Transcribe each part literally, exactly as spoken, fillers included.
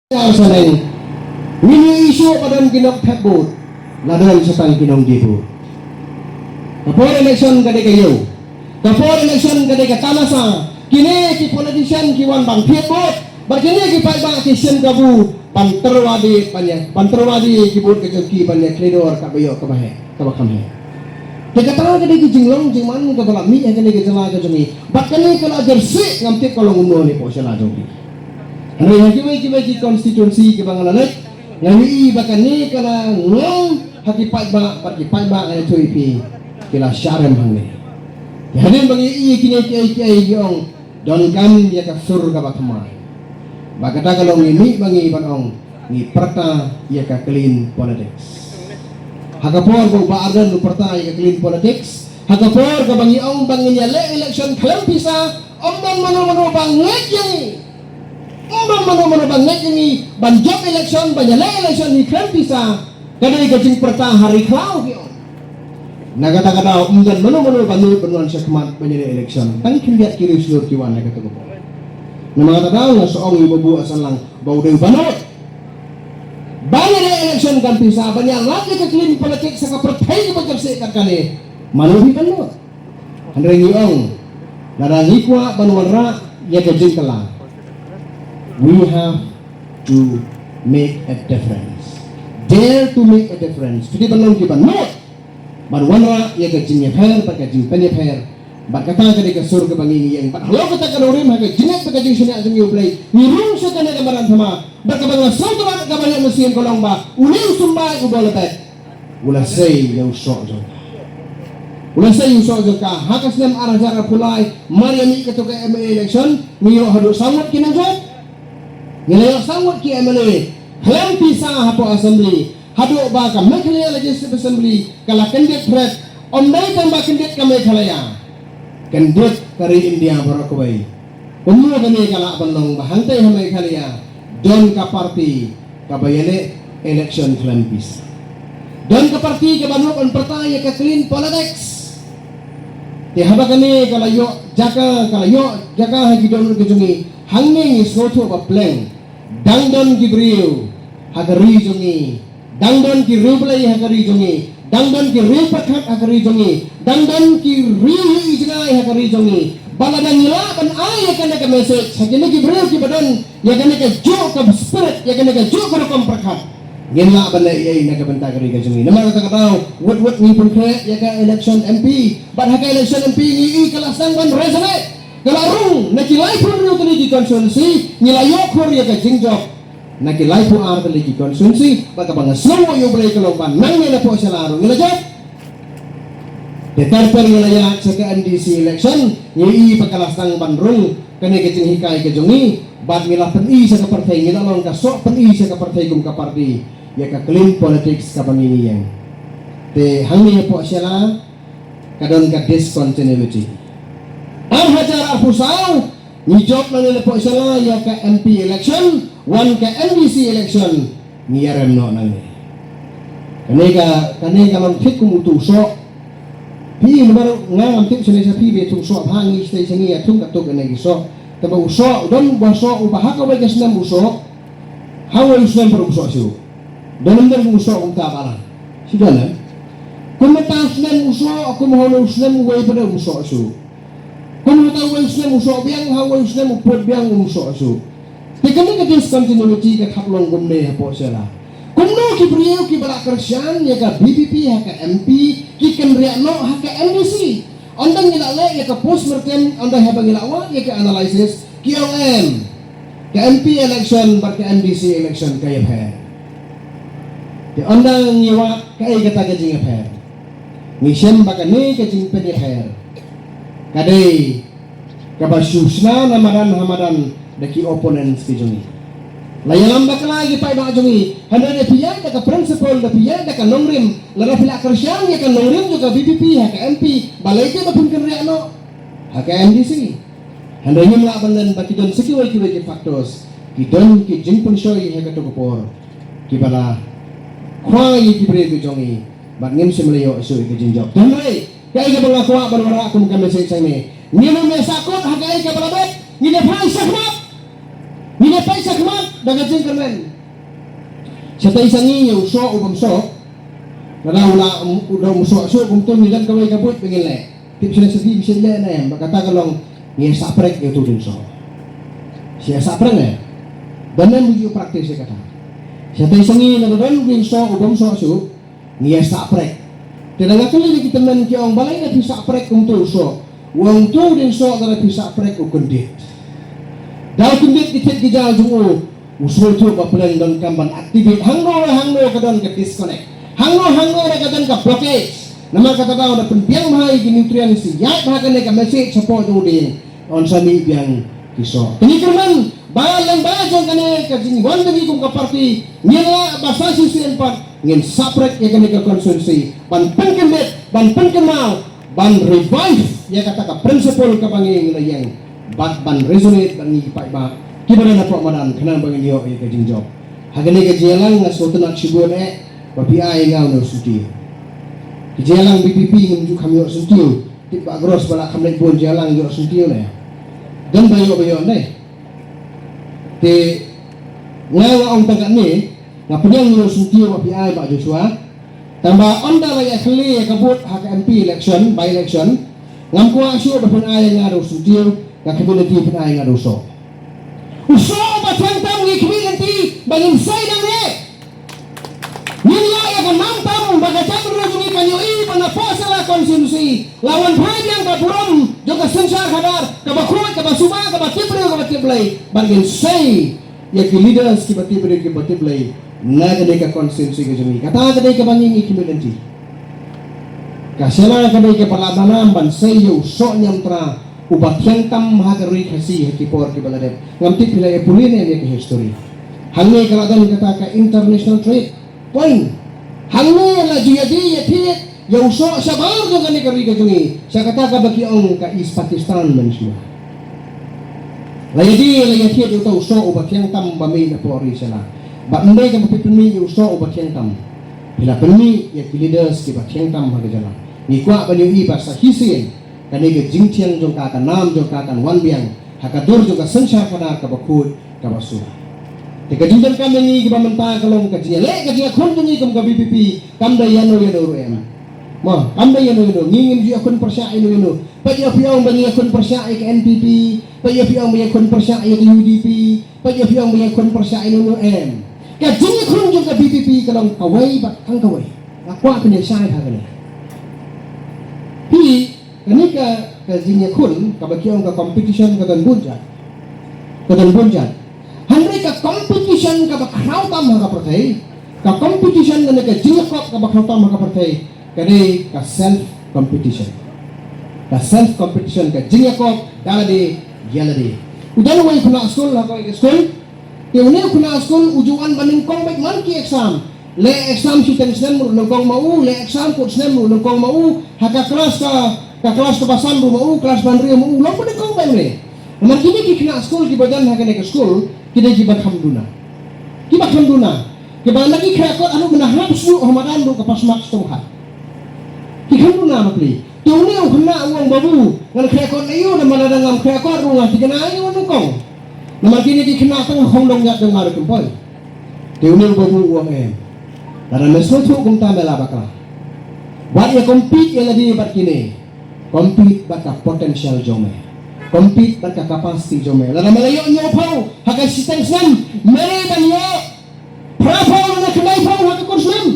Ïa sa leng. Ngin ïohi shuh ba don ki nongthep vote. La don sa tang ki nongdie vote. Ka por election ka dei ka ïew. Ka por election ka dei ka tamasa. Kine ki politician ki wan ban thied vote. Bad kine ki paidbah ki shim kabu ban tyrwa die ban ïa, ban tyrwa die ki vote ka jong ki ban ïa khlei dor kaba ïoh kaba heh, kaba kham heh. Te kata ka dei ka jinglong jingman kaba la mih ha kane ka jylla ka jong ngi. Bad kane ka la jyrsieh, ngam tip ka long kumno ne poh sha la jong ngi. Hynrei ha kiwei kiwei ki constituency kiba nga la leit, nga ïohi ba kane ka la ngong ha ki paidbah, bad ki paidbah nga ïathuh ïa phi, ki la sharem hangne. Te hadien ba ngi ïohi kine kiei kiei ngi ong, donkam ïa ka sur kaba thymmai. Ba kata ka long ngi mih ba ngi ban ong, ngi pyrta ïa ka clean politics. Ha ka por ba u Bah Ardent u pyrta ïa ka clean politics, ha ka por kaba ngi ong ba ngin ïaleh election khlem pisa, ym don mano mano ba ngeit ïa ngi. Ym don mano mano ba ngeit ïa ngi ban jop election, ban ïaleh election hi khlem pisa. Ka dei ka jingpyrta ha ri khlaw ki ong. Na kata ka daw ym don mano mano ba nud ban wan sha khmat ban ïaleh election. Tang khyndiat ki riewshlur ki wan na kata ka por. Namar kata ka daw nga sa ong ïa u Bah Buh Asanlang ba u dei uba nud ban ïaleh election khlem pisa, ban ïaleh ïa ka clean politics ha ka pyrthei kaba jyrsieh kat kane. Mano hi ban nud? Hynrei ngi ong, lada ngi kwah ban wanrah ïa ka jingkylla, we have to make a difference. Dare to make a difference. Phi dei ban long kiba nud ban wanrah ïa ka jingïapher bad ka jingpynïapher. Bad kata ka dei ka sur kaba ngi ïeng. Bad halor kata ka nongrim, ha ka jingngeit bad ka jingshaniah jong ngi ïa U Blei, ngi rung sha kane ka madan thma. Bad kaba nga sngewthuh kaba ïoh mynsiem ka long ba une u symbai uba la beit u la sei ïa u soh jong ka. U la sei ïa u soh jong ka. Ha ka snem ar hajar arphew lai, mar ïa mih kato ka M L A election, ngi ïoh haduh saw ngut ki nongjop. Ngi la ïoh saw ngut ki M L A khlem pisa hapoh Assembly. Haduh ba ka Meghalaya Legislative Assembly ka la kyndit phret, ym dei tang ba kyndit ka Meghalaya, kyndit ka ri India baroh kawei. Kumno kane ka lah ban long ba hangtei ha Meghalaya don ka party kaba ïaleh election khlem pisa? Don ka party kaba nud ban pyrta ïa ka clean politics. Te haba kane ka la ïoh jaka, ka la ïoh jaka ha ki dohnud ka jong ngi, hangne ngi sngewthuh ba pleng. Dang don ki briew ha ka ri jong ngi. Dang don ki riewblei ha ka ri jong ngi. Dang don ki riewpyrkhat ha ka ri jong ngi. Dang don ki riew ïohi jngai ha ka ri jong ngi. Ba lada ngi lah ban ai ïa kane ka message ha kine ki briew kiba don ïa kane ka juh ka spirit, ïa kane ka juh ka rukom pyrkhat, ngin lah ban leh ei ei na ka bynta ka ri ka jong ngi. Namar kata ka daw, wut wut ngi pynkhreh ïa ka election M P. Bad ha ka election M P ngi i ka la sdang ban resonate. Ka la rung na ki laiphew hynriew tylli ki constituency, ngi la ïoh khur ïa ka jingjop na ki laiphew ar tylli ki constituency. Bad kaba nga sngewnguh ïa U Blei ka long ba nangne na Pohshala ruh ngi la jop. Te ter ter ngi la ïaid sha ka M D C election, ngi i ba ka la sdang ban rung kane ka jinghikai ka jong ngi. Bad ngi la pyni sha ka pyrthei, ngi la long ka soh pyni sha ka pyrthei kum ka party ïa ka clean politics kaba ngi ïeng. Te hangne ha Pohshala ka don ka discontinuity. Ar hajar arphew saw ngi jop nangne na Pohshala ïa ka M P election, wan ka M D C election ngi ïarem noh nangne. Kane ka, kane ka long thik kum utu u soh. Phi, namar nga ngam tip shane sha phi, ba utu u soh ba ngi sdei sha ngi ïa thung katto katne ki soh. Te ba u soh u don ba soh uba ha kawei ka snem u soh, ha uwei u snem pat um soh shuh. Don ym don u soh kumta ba la. Shi don em? Kum mynta u snem u soh, kum ha uwei u snem uwei pat um soh shuh. Kum mynta uwei u snem u soh biang, ha uwei u snem u put biang um soh shuh. Te kane ka discontinuity ka thap long kumne ha Pohshala. Kumno ki briew kiba la kyrshan ïa ka V P P ha ka M P ki kynriah noh ha ka M D C? Ynda ngi la leh ïa ka post mortem, ynda haba ngi la wad ïa ka analysis, ki ong em, ka M P election bad ka M D C election ka ïapher. Te ynda ngi wad kaei kata ka jingïapher, ngi shem ba kane ka jingpynïapher ka dei kaba shu shna na madan ha madan da ki opponents ki jong ngi. La ïalam bakla ïa ki paidbah jong ngi. Hynrei da phi ïaid da ka principle, da phi ïaid da ka nongrim, lada phi la kyrshan ïa ka nongrim jong ka V P P ha ka M P, balei te ba phin kynriah noh ha ka M D C? Hynrei ngim lah ban len ba ki don sa kiwei kiwei ki factors, ki don ki jingpynshoi ha kato ka por kiba la khwai ïa ki briew ki jong ngi. Bad ngim shym la ïoh shuh ïa ka jingjop. Te hynrei kaei kaba nga kwah ban wanrah kum ka message hangne, ngin ym ïa sahkut ha kaei kaba la dep, ngin ïa phai shakhmat. Ngi la peit shakhmat da ka jingkyrmen. Shatei sha ngi ïa u soh u bym soh. Lada u la, u da um soh shuh kumto ngi don kawei ka buit ba ngin leh. Tip sha ngi sha phi ba shin leh ne em, ba kata ka long ngi ïa sah prek ïa uto u dieng soh. Shu ïa sah prek ne. Don ne em u ju practice ïa kata. Shatei sha ngi lada don u dieng soh u bym soh shuh. Ngi ïa sah prek. Te da nga kylli da ki tymmen ki ong balei da phi sah prek kumto u soh. U ong uto u dieng soh da phi sah prek u kyndit. Da u kyndit ki thied ki jal jong u. U sngewthuh ba pleng donkam ban activate. Hangno hangno ka don ka disconnect. Hangno hangno ka don ka blockage. Namar kata daw da pynbiang bha ïa ki nutrients ïa ïaid bha kane ka message shapoh jong u dieng. Yn sa mih biang ki soh. Te ngi kyrmen ba lyngba jong kane ka jingwan jong ngi kum ka party ngin lah ba sa shisien pat ngin sah prek ïa kane ka constituency ban pynkyndit, ban pynkynmaw, ban revive ïa kata ka principle kaba ngi la ïeng bad ban resonate bad ngi ki paidbah kiba don hapoh madan khnang ba ngin ïoh ïa ka jingjop. Ha kane ka jingïalang nga sngewtynnat shibun eh ba phi ai ïa nga une u syntiew. Ka jingïalang VPP ngim ju kham ïoh syntiew. Tip Bah Gross ba la kham leit bun jingïalang ïoh syntiew ne. Don ba ïoh ba ïoh ne. Te nga nga ong tang katne, nga pdiang ïoh syntiew ba phi ai Bah Joshua. Tang ba ynda la ïa khlieh ïa ka vote ha ka MP election, by election, ngam kwah shuh ba phin ai ïa nga da u syntiew, nga khmih lynti phin ai ïa nga da u soh. U soh ba thiang tam ngi khmih lynti ba ngin sei nangne. Ngin ïa ïa ka nam tam ba ka jaitbynriew jong ngi kan ïohi ba na Phohsala constituency la wan phai biang ka burom jong ka synshar khadar kaba khuid kaba suba kaba tip briew kaba tip Blei bad ngin sei ïa ki leaders kiba tip briew kiba tip Blei na ka dei ka constituency ka jong ngi. Kata ka dei kaba ngi ngi khmih lynti. Ka shala ka dei kaba la dang ban sei ïa u soh niamtra uba thiang tam ha ka ri Khasi ha ki por kiba la dep. Ngam tip phi la ïa pule ne ïa ka history. Hangne ka la don kata ka international trade. Point. Hangne la ju ïa dei ïa thied ïa u soh shabar jong kane ka ri ka jong ngi sha kata kaba ki ong ka East Pakistan mynshuwa. La ïa dei la ïa thied ïa uta u soh uba thiang tam ba mih na por ri shala. Ba ym dei kaba phi pynmih ïa u soh uba thiang tam. Phi la pynmih ïa ki leaders kiba thiang tam ha ka jylla. Ngi kwah ban ïohi ba sa shisien kane ka jingthiang jong ka, ka nam jong ka kan wan biang ha ka dur jong ka synshar khadar kaba khuid kaba suba. Te ka jingdonkam ïa ngi kaba mynta ka long ka jingïaleh ka jingïakhun jong ngi kum ka VPP kam da ïano ïano ruh em. Mo, kam da ïano ïano, ngi ngim ju ïakhun pyrshah ïano ïano. Peit ïa phi ong ba ngi ïakhun pyrshah ïa ka NPP, peit ïa phi ong ba ngi ïakhun pyrshah ïa ka UDP, peit ïa phi ong ba ngi ïakhun pyrshah ïano ïano em. Ka jingïakhun jong ka VPP ka long kawei bad kawei. Nga kwah pynïasoh ha kane. Phi Kane ka, ka jingïakhun, kaba ki ong ka competition ka don bun jait. Ka don bun jait. Hynrei ka competition kaba khraw tam ha ka pyrthei, ka competition lane ka jingïakop kaba khraw tam ha ka pyrthei, ka dei ka self competition. Ka self competition, ka jingïakop da lade ïa lade. U don uwei u khynnah skul ha kawei ka skul, te une u khynnah skul u ju wan ba nyngkong beit man ki exam. Leh exam shiteng snem ruh nyngkong ma u, leh exam kut snem ruh nyngkong ma u, ha ka klas ka, ka klas kaba san ruh ma u, klas ba hynriew ma u, long ba nyngkong beit une. Namar kine ki khynnah skul kiba don ha kane ka skul, ki dei kiba kham duna. Kiba kham duna. Kiba na ki khreh kot haduh mynta hap shuh ha madan ruh ka pass mark shitom khat. Ki kham duna bapli. Te une u khynnah u ong babu, ngan khreh kot na ïu, namar lada ngam khreh kot ruh nga thikna ïu nyngkong. Namar kine ki khynnah tang khongdong jat jong nga ruh kim poi. Te une u babu u ong em. Lada me sngewthuh kumta me la bakla. Wat ïa compete ïa lade bad kine. Compete bad ka potential jong me. Compete bad ka capacity jong me. Lada me la ïoh hynñiewphew ha ka shiteng snem, me dei ban ïoh phraphew lane khyndaiphew ha ka kut snem.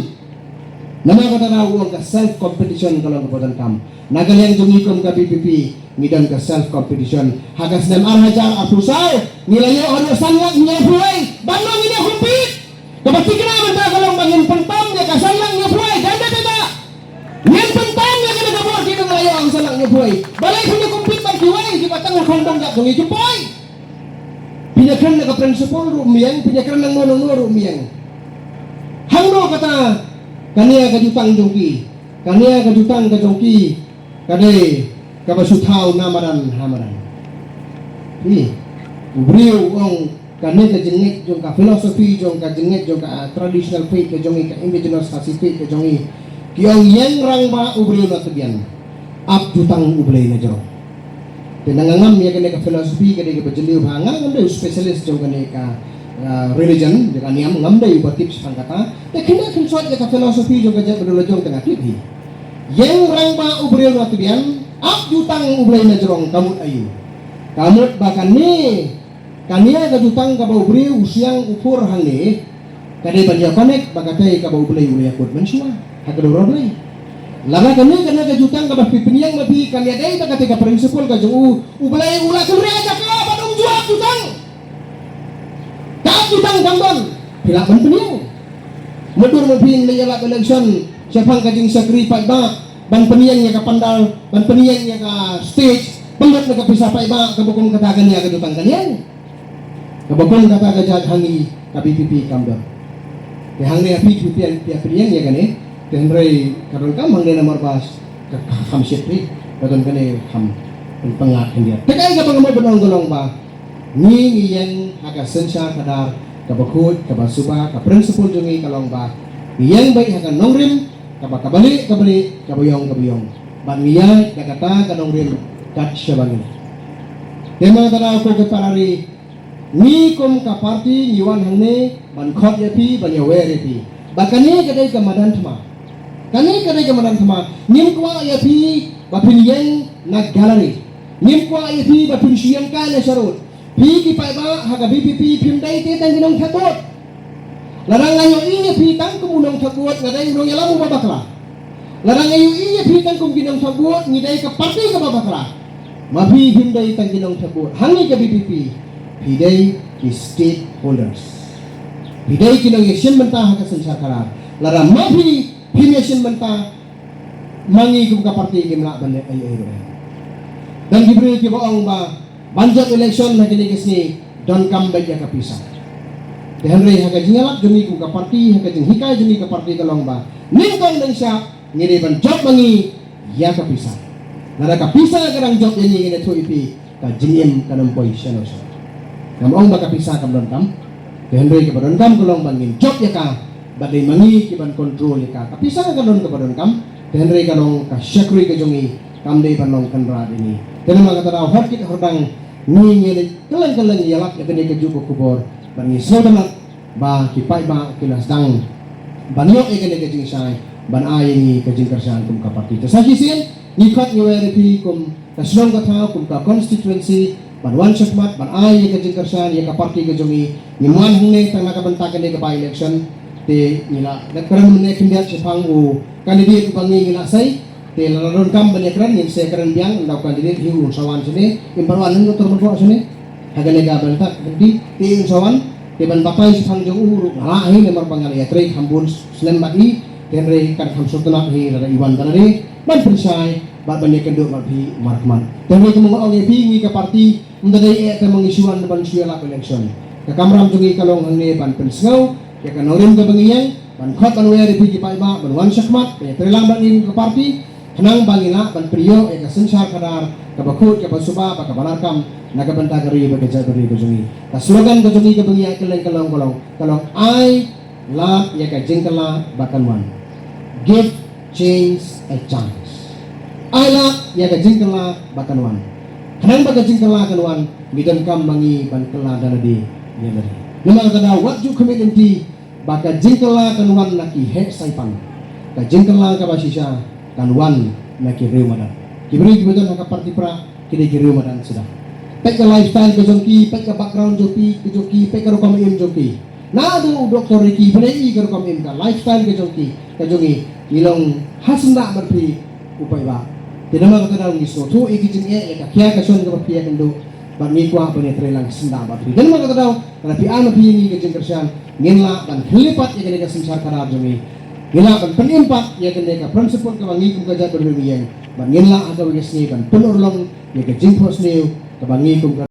Namar kata daw u ong ka self competition ka long kaba donkam. Na ka liang jong ngi kum ka VPP ngi don ka self competition. Ha ka snem ar hajar arphew saw ngi la ïoh haduh san lak hynñiewphew wei. Ban long ngi ïa compete. Kaba thikna mynta ka long ba ngin pyntam ïa ka san lak hynñiewphew wei. Dang da da da. Ngin pyntam ïa kane ka bor kine ba la ïoh ka san lak hynñiewphew wei. Balei phin ïa compete bad kiwei kiba tang khongdong jat jong ngi, kim poi. Phin ïa kren na ka principle ruh ym ïeng, phin ïa kren na nangno nangno ruh ym ïeng. Hangno kata, kane ka jutang jong ki, kane ka jutang ka jong ki, ka dei kaba shu thaw na madan ha madan. Ï, u briew u ong kane ka jingngeit jong ka philosophy jong ka jingngeit jong ka, ah, traditional faith ka jong i, ka indigenous Khasi faith ka jong i. Ki ong ïeng rangbah u briew na tbian. Ap jutang u Blei na jrong. Te na nga ngam ïa kane ka philosophy ka dei kaba jylliew bha, nga ngam dei u specialist jong kane ka, ah, religion, jong ka niam, ngam dei uba tip shaphang kata. Te khyndiat khynsoit ïa ka philosophy jong ka jaitbynriew la jong te nga tip hi. Ïeng rangbah u briew na tbian, ap jutang u Blei na jrong, ka mut aïu? Ka mut ba kane, kane ka jutang kaba u briew u siang u phur hangne, ka dei ban ïa connect bad katei kaba u Blei u la ïakut mynshuwa ha ka dur U Blei. Lada kane, kane ka jutang kaba phi pynïeng ma phi kan ïadei bad katei ka principle ka jong u, u Blei u la kynriah jaka ban ym ju ap jutang. Ka ap jutang kam don, phi lah ban pynïeng. Mutdur ma phi ngin ïalap election shaphang ka jingshakri paidbah, ban pynïeng ïa ka pandal, ban pynïeng ïa ka stage, pynlut na ka pisa paidbah, kaba kum kata kan ïa ka jutang kan ïeng. Kaba kum kata ka jait ha ngi ka V P P kam don. Te hangne ha phi, phi, phi, phi, phi ïa kane, te hynrei ka donkam hangne namar ba ka, ka kham shit phi, ka don kane kham pynpang ngat khyndiat. Te kaei kaba nga mut ban ong ka long ba ngi, ngi ïeng ha ka synshar khadar kaba khuid, kaba suba, ka principle jong ngi ka long ba ngi ïeng beit ha ka nongrim, kaba, kaba lieh, kaba lieh, kaba ïong, kaba ïong. Bad ngi ïaid da kata ka nongrim kat shaba ngi. Te ma kata ko ki para ri, ngi kum ka party ngi wan hangne ban khot ïa phi, ban ïawer ïa phi. Ba kane ka dei ka madan thma. Kane ka dei ka madan thma. Ngim kwah ïa phi ba phin ïeng na gallery. Ngim kwah ïa phi ba phin shu ïeng kai na sharud. Phi ki paidbah ha ka V P P phim dei te tang ki nongthep vote. Lada nga ïohi ïa phi tang kum u nongthep vote, nga dei u nongïalam uba bakla. Lada nga ïohi ïa phi tang kum ki nongthep vote, ngi dei ka party kaba bakla. Ma phi phim dei tang ki nongthep vote. Ha ngi ka V P P, phi dei ki stakeholders. Phi dei ki nongïashim bynta ha ka synshar khadar. Lada ma phi phim ïashim bynta, ma ngi kum ka party ngim lah ban leh ei ei ruh. Don ki briew kiba ong ba ban jop election ha kine ki sngi donkam beit ïa ka pisa. Te hynrei ha ka jingïalap jong ngi kum ka party, ha ka jinghikai jong ngi ka party ka long ba nyngkong nyngshap ngi dei ban jop ma ngi ïa ka pisa. Lada ka pisa ka dang jop ïa ngi, ngi ïathuh ïa phi, ka jingim kan ym poi shano shano. Ngam ong ba ka pisa kam donkam, te hynrei kaba donkam ka long ba ngin jop ïa ka, ba dei ma ngi ki ban control ïa ka. Ka pisa ka don kaba donkam, te hynrei ka long ka shakri ka jong ngi, kam dei ban long kynrad ïa ngi. Te namar kata daw hor kit hor dang ngi, ngi leit kylleng kylleng ïalap ïa kane kajuh ka khubor, bad ngi sngewtynnat ba ki paidbah ki la sdang ban ïoh ïa kane ka jingshai ban ai ïa ngi ka jingkyrshan kum ka party. Te sa shisien ngi khot ngi wer ïa phi kum ka shnong ka thaw, kum ka constituency, ban wan shakhmat ban ai ïa ka jingkyrshan ïa ka party ka jong ngi. Ngim wan hangne tang na ka bynta kane ka by election, te ngi la dep kren mynne khyndiat shaphang u candidate uba ngi, ngi la sei. Te lada donkam ban ïakren ngin sa ïakren biang, ynda u candidate hi un sa wan shane, im pat wan, Doctor Myrboh, shane ha kane ka bynta ka kynti, te un sa wan, te ban batai shaphang jong u ruh nga lah hi namar ba nga la ïatrei kham bun snem bad i. Te hynrei kan kham sngewtynnat hi lada i wan da lade ban pynshai bad ban ïakynduh bad phi markhmat. Te hynrei kumba nga ong ïa phi, ngi ka party ym da dei eh te ma ngi shu wan ban shu ïalap election. Ka kamram jong ngi ka long hangne ban pynsngew ïa ka nongrim kaba ngi ïeng, ban khot ban wer ïa phi ki paidbah ban wan shakhmat ban ïatreilang bad ngi kum ka party, khnang ba ngin lah ban pynïoh ïa ka synshar khadar kaba khuid, kaba suba bad kaba larkam na ka bynta ka ri bad ka jaitbynriew ka jong ngi. Ka slogan ka jong ngi kaba ngi ïaid kylleng ka long, ka long, ka long, ai lad ïa ka jingkylla ba kan wan. Give change a chance. Ai lad ïa ka jingkylla ba kan wan. Khnang ba ka jingkylla kan wan, ngi donkam ma ngi ban kylla da lade ïa lade. Namar kata daw wat ju khmih lynti ba ka jingkylla kan wan na ki heh saipan. Ka jingkylla kaba shisha kan wan na ki riew madan. Ki briew kiba don ha ka party Prah ki dei ki riew madan suda. Peit ka lifestyle ka jong ki, peit ka background jong ki, ka jong ki, peit ka rukom im jong ki. Naduh u Doctor Ricky, peit i ka rukom im, ka lifestyle ka jong ki, ka jong i, i long ha syndah bad phi u paidbah. Te namar kata daw ngi sngewthuh ïa ki jingeh, ïa ka khia ka shon kaba phi ïakynduh, bad ngi kwah ban ïatreilang syndah bad phi. Te namar kata daw lada phi ai ma phi ïa ngi ka jingkyrshan, ngin lah ban khlieh pat ïa kane ka synshar khadar jong ngi. Ngin lah ban pynim pat ïa kane ka principle kaba ngi kum ka jaitbynriew ngi ïeng, bad ngin lah ha kawei ka sngi ban pynurlong ïa ka jingphohsniew kaba ngi kum ka